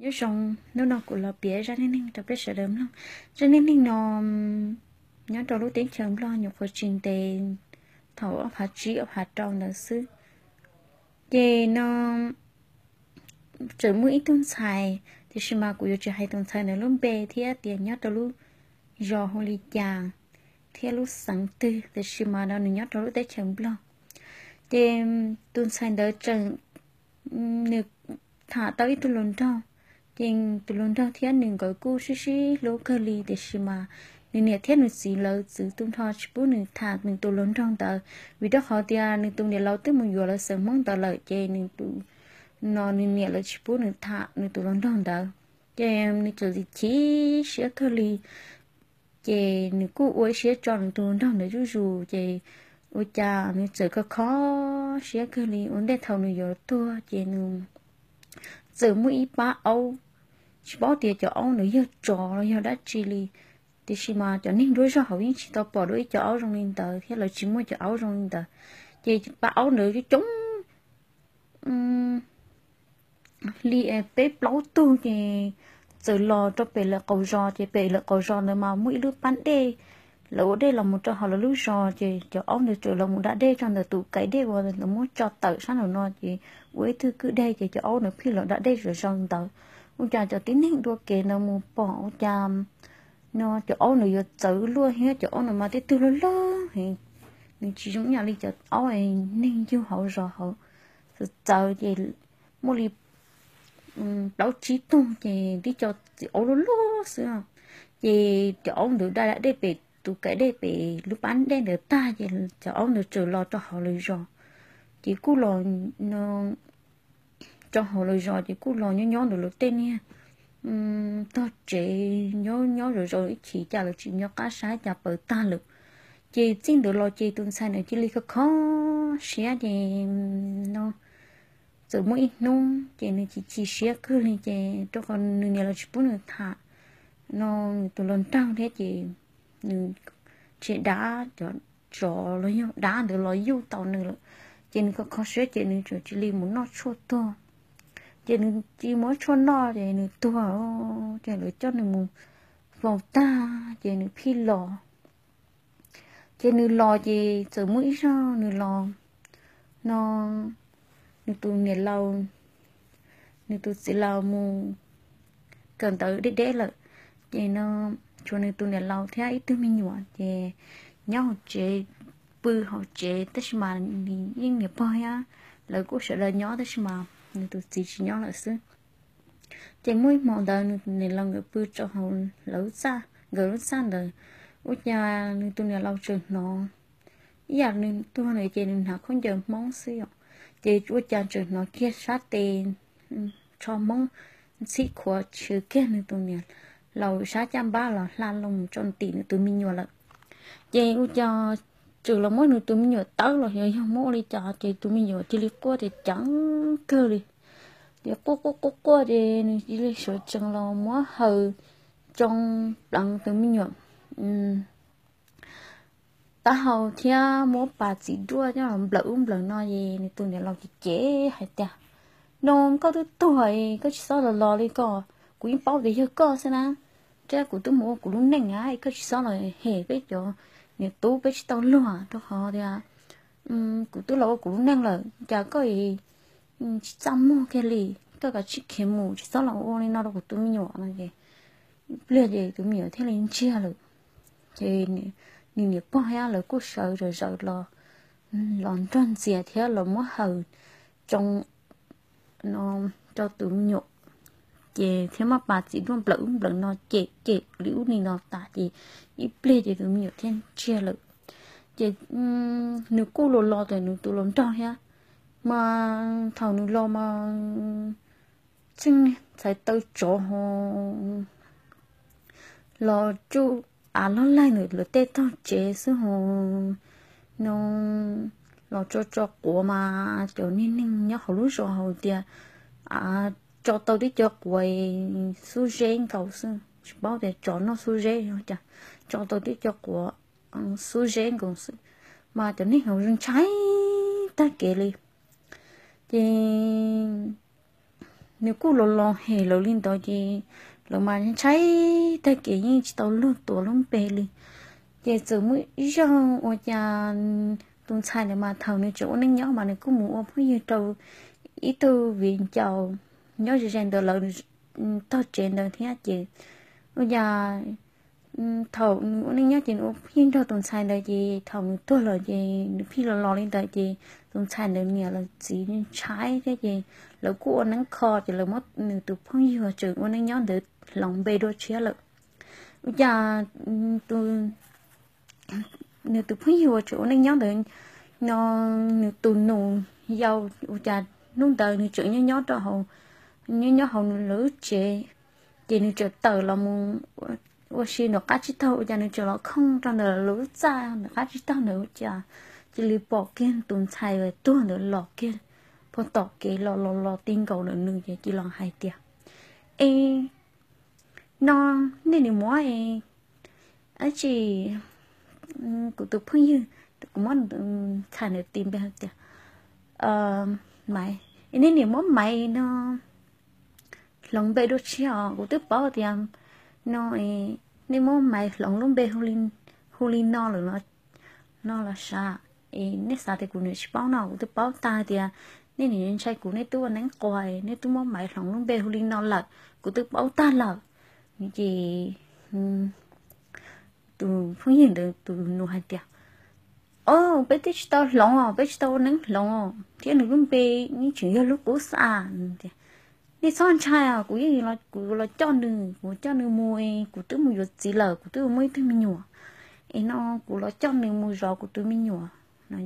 Nyob zoo, hnub no kuv los piav zaj neej neeg rau peb sawv daws mloog. Zaj neej neeg no nyob rau lub teb chaws Nplog nyuam qhuav tsis ntev, thaum ob phav tsib ob phav rau ntawd xwb. Ces no txawm muaj ib tug ntxhais, tiam sis mas kuv yuav tsis hais tus ntxhais ntawd lub npe thiab tias nyob rau lub zos hu li cas thiab lub xeev twg, tiam sis mas no nws nyob rau lub teb chaws Nplog. Ces tus ntxhais ntawd tseem, nws tham tau ib tug hluas nraug, ces tus hluas nraug thiab nws nkawd kuj sib sib hlub kawg li, tiam sis mas nws niam thiab nws txiv lawv txwv tu nrho tsis pub nws tham nws tus hluas nraug ntawd, vim rau qhov tias nws tus niam laus twb mus yuav lawv xeem Hmoob ntawd lawm, ces nws tus, no nws niam lawv tsis pub nws tham nws tus hluas nraug ntawd. Ces nws txawm chim siab kawg li, ces nws kuj ua ib siab tso nws tus hluas nraug ntawd zuj zus, ces ua cas nws txawm kho kho siab kawg li. Ua ntej thaum nws yuav tuag ces nws txawm muaj ib pab aub, tsis paub tias cov aub ntawd yog tsov los yog dab tsi li, tiam sis mas cov neeg nruab zog hauv yeej tsis tau pom dua ib co aub zoo li ntawd thiab lawv tsis muaj cov aub zoo li ntawd. Ces pab aub ntawd coob coob li peb plaub tug, ces txawm los rau pem lawv qaum zos, ces pem lawv qaum zos ntawd mas muaj ib lub pab dej, lawv ua dej los mus rau hauv lawv lub zos, ces cov aub ntawd txawm los mus da dej rau ntawm tus kaim dej uas lawv muab tso tawm sab nraum no, ces ua ib tug kwj deg, ces cov aub ntawd phij los da dej zom zaws ntawd. Ua cas cov tib neeg dua kev ntawd mus pom ua cas no cov aub ntawd yuav txawv luaj thiab cov aub ntawd mas tej tug loj loj heev, nws tsis zoo ib yam li cov aub neeg yug hauv zos hauv, txawv txawv ces muaj li plaub tsib tug ces tib co txiv aub luaj luaj xwb. Ces cov aub ntawd da da dej pem tus kaim dej pem lub pab dej ntawd tag ces cov aub ntawd txawm los rau hauv lawv zos, ces kuj los rau hauv lawv zos ces kuj los nyob nyob ntawm lawv tej niag tog tsev, nyob nyob zov zov ib chim cas lawv tsis nyob qab sab cas pawv tag lawm. Ces txij ntawd los ces tus ntxhais ntawd cia li kho kho siab ces no txawm muaj ib hnub ces nws chim chim siab kawg li ces rau qhov nws niam lawv tsis pub nws tham no nws tus hluas nraug thiab ces nws tsis dav cov tsov los yog dab ntawd los yuj tau nws lawm. Ces nws kho kho siab ces nws txawm cia li mus noj tshuaj tuag. Ces nws cia li muab tshuaj noj ces nws tuag, ces lawv coj nws mus faus tag ces nws phij los. Ces nws los ces txawm muaj ib zaug nws los no nws tus niam laus, nws tus txiv laus mus kawm ntawv deb deb lawm. Ces no tshuav nws tus niam laus thiab ib tug me nyuam ces nyob hauv tsev, pw hauv tsev tab sis mas nws yeej niam pog thiab lawv kuj sawv daws nyob tab sis mas nws tus txiv tsis nyob lawm xwb. Ces muaj ib hmo ntawd nws niam laus nkawd pw rau hauv lawv txaj, nkawd lub txaj ntawd, ua cas nws tus niam laus tseem hnov ib yam nws tuag na ces nws hnav khaub ncaws Hmoob xwb yom, ces ua cas tseem hnov kiag sab tes tsho Hmoob ntxhib khuav tshwv kiag nws tus niam laus sab caj npab los hla loo mus rau tim nws tus me nyuam lawm. Ces ua cas tseem los muab nws tus me nyuam tawb los yog yog muab ua li cas ces tus me nyuam cia li quaj ces ceev kawg li. Ces quaj quaj quaj quaj ces nws cia li sawv tsees los muab haws tsoo pleev tus me nyuam taub hau thiab muab pas txiv duaj coj los nplawm ub nplawm no ces nws tus niam laus ces cem hais tias, no koj twb tuag, koj tsis txhob los los li ko, kuv yeej paub tias yog koj xwb na, thiab kuv twb mus ua kuv lub neej na, koj tsis txhob los hem peb cov niam tub, peb tsis tau luag rau qhov tias kuv twb los ua kuv lub neej lawm, cas koj tsis txaj muag kiag li, koj kav tsij khiav mus, tsis txhob los ua li no rau kuv tus me nyuam no ces ib pliag ces tus me nyuam thiaj li ntsiag lawm. Ces nws niam pog thiab lawv kuj sawv zawm zawm los, los nrog ntxias thiab los muab haws tsoo no rau tus me nyuam, ces thiab muab pas txiv duaj nplawm ub nplawm no cem cem li ub li no tas ces ib pliag ces tus me nyuam thiaj ntsiag lawm. Ces nws kuj los los ntawm nws tus hluas nraug thiab, mas thaum nws los mas txheej txhais taw tsov ho los tsuj av log laig ntawm lawv tej tog tsev xwb ho no, los tso tso quav mas cov niag neeg nyob hauv lub zos hais tias tso tau tib co quav xub zeb nkaus xwb, tsis paub tias tsov noj xub zeb cas, tso tau tib co quav xub zeb nkaus xwb, mas cov neeg hauv ntshai tag kev li. Ces nws kuj los los hem lawv li ntawd ces lawv mas ntshai tag kev yeej tsis tau luag tuav lub npe li. Ces txawm muaj ib zaug ua cas tus ntxhais ntawd mas thaum nws tseem ua neej nyob mas nws kuj mus ua phooj ywg rau ib tug viv ncaus nyob ze ze ntawd lawv tog tsev ntawd thiab ces ua cas thaum nws ua neej nyob ces nws ua phooj ywg nrog tus ntxhais ntawd ces thaum nws tuag lawm ces nws pheej los los li ntawd ces tus ntxhais ntawd niam lawv txiv ntshai thiab ces lawv kuj ua neeb kho ces lawv muab nws tus phooj ywg tseem ua neej nyob ntawd hloov npe dua tshiab lawm. Ua cas nws tus phooj ywg uas tseem ua neej nyob ntawd no, nws tus nus yau ua cas hnub ntawd nws tseem nyob nyob rau hauv, nyob nyob hauv nws lub tsev, ces nws tseem tawm los mus ua si ntawm qab tsib taug ua cas nws tseem los khooj rau ntawm lawv lub txaj ntawm qab tsib taug ntawd ua cas cia li pom kiag tus ntxhais uas tuag ntawd los kiag puag tom kev los los los ti nkaus ntawm nws ces cia li los hais tias, Es no nej niam muab es dab tsi, kuv tus phooj ywg, kuv muab ntxhais ntawd tis npe hais tias Maiv, es nej niam muab Maiv no hloov npe dua tshiab os, kuv twb paub tias no nej muab Maiv hloov lub npe hu li no lawm no los sav, es nej xav tias kuv niam tsis paub no, kuv twb paub tag tias nej niam ntshai kuv, nej twb ua neeb quas, nej twb muab Maiv hloov lub npe hu li no lawm, kuv twb paub tag lawm. Ces tus phooj ywg ntawd tus nus hais tias, O, peb twb tsis tau hloov os, peb tsis tau ua neeb hloov os, thiab nws lub npe yeej tseem yog lub qub xaj. Nej txhob ntshai os, kuv yeej, kuv los coj nws, kuv coj nws mus, kuv twb mus yuav txiv lawm, kuv twb muaj ib tug me nyuam, es no kuv los coj nws mus zov kuv tus me nyuam no.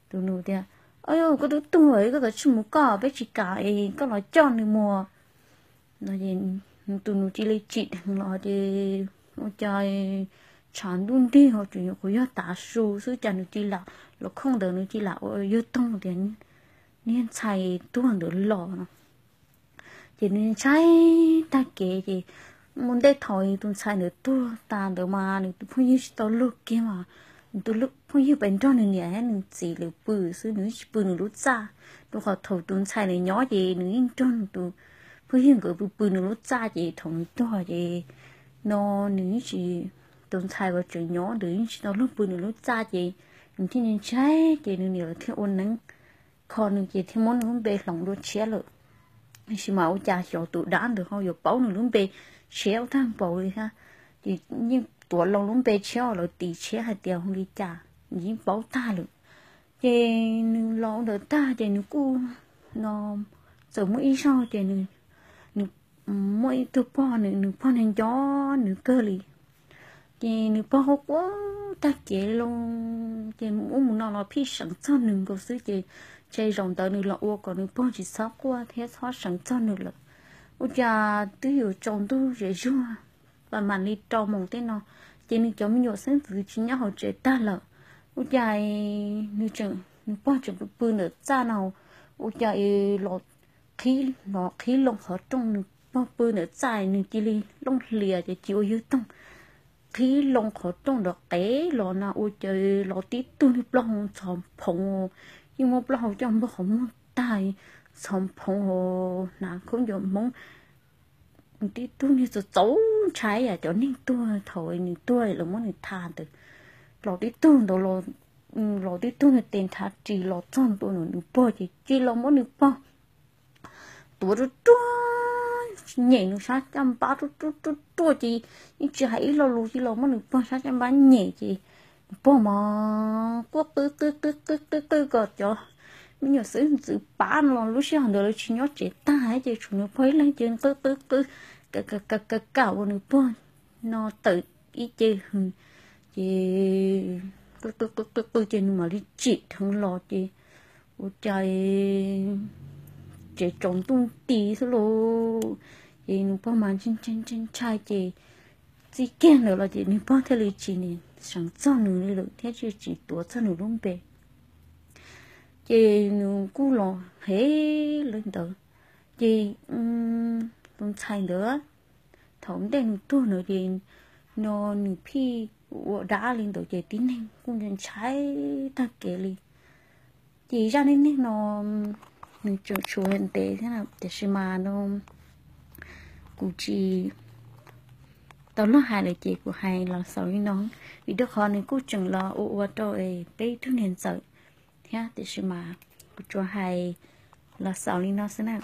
Tus nus tias, O, koj twb tuag, koj txawm tsis mus koj, peb tsis kam es koj los coj nws mus no. Tus nus cia li tsim dheev los ces ua cas tshav ntuj nrig ho tseem nyuam qhuav yog tav su xwb cas nws cia li lam los khooj ntawd, nws cia li lam ua yawg toog tias niag ntxhais tuag ntawd los no. Ces nws ntshai tag kev ces mus ntej thaum tus ntxhais ntawd tuag tas ntawd mas nws tus phooj ywg tsis tau luag kiag mas nws tus phooj ywg pes nrog nws niam thiab nws txiv lawv pw xwb, nws tsis pw nws lub txaj, rau qhov thaum tus ntxhais ntawd nyob ces nws yeej nrog nws tus phooj ywg nkawd pw pw nws lub txaj ces thaum nws tuag ces no nws yeej tsis, tus ntxhais uas tseem nyob ntawd yeej tsis tau luag pw nws lub txaj ces nws thiaj ntshai ces nws niam lawv thiaj ua neeb kho nws ces thiaj muab nws lub npe hloov dua tshiab lawm. Tiam sis mas ua cas xyov tus dab ntawd ho yuav paub nws lub npe tshiab ua tag npaum li thiab. Ces yeej tuav loo lub npe tshiab uas lawv tis tshiab hais tias hu li cas, nws yeej paub tag lawm. Ces nws los ua ntawd tag ces nws kuj no txawm muaj ib zaug ces nws muaj ib tug pog, nws pog nws nco nws kawg li. Ces nws pog quaj quaj tag kev loo, ces ub mus no los pheej seev txog nws nkaus xwb ces ntshe zaum ntawd nws los ua kom nws pog tsis txhob quaj thiab txhob seev txog nws lawm. Ua cas twb yuav tsaus ntuj zem zuag, pam mam li rau moos tej no, ces nws cov me nyuam xeeb ntxwv tsis nyob hauv tsev tag lawm. Ua cas nws, nws pog tseem pw ntawm txaj no, ua cas los qhib, los qhib loo qhov rooj, nws pog pw ntawm txaj nws cia li looj hlias ces cia ua yawg toog, qhib loo qhov rooj nrov qev los na ua cas los tib tug niag plaub hau ntxhov phoov, yeej muab plaub hau coj npog qhov muag tag, ntxhov phoov hnav khaub ncaws Hmoob, tib tug niag txaus txaus ntshai yam cov neeg tuag thaum nws tuag lawv muab nws tha ntawd, los tib tug ntawd, los tib tug niag tes nrhav ris los txog ntua nws pog ces cia li los muab nws pog tuav ruaj ruaj, nyem nws sab caj npab ruaj ruaj ruaj ruaj ces yeej tsis hais ib lo lus, cia li los muab nws pog sab caj npab nyem ces nws pog mas quaj qw qw qw qw qw qw kom cov me nyuam xeeb ntxwv pab no los lub sij hawm ntawd lawv tsis nyob tsev tag ces tshuav nws pog ib leeg ces qw qw qw, ka ka ka ka ua nws pog no tawm ib ce hws, ces qw qw qw qw qw ces nws mam li tsim dheev los ces ua cas tsev tsaus ntuj nti xwb lauj. Ces nws pog mas ntshai ntshai ntshai ces txij kiag ntawd los ces nws pog thiaj li tsis seev txog nws li lawm thiab tsis tsis tuav txog nws lub npe. Ces nws kuj los heev li ntawd. Ces tus ntxhais ntawd thaum ntej nws tuag ntawd ces no nws pheej ua dab li ntawd ces tib neeg kuj ntshai tag kev li. Ces zaj neej neeg no Nws tseem tshuav ntev thiab, tiam sis mas no kuv tsis tau luag hais lawm ces kuv hais los xaus li no, vim rau qhov nws kuj tseem los ua ua rau peb ib tug niam ntxawm thiab, tiam sis mas kuv tsuas hais los xaus li no xwb na.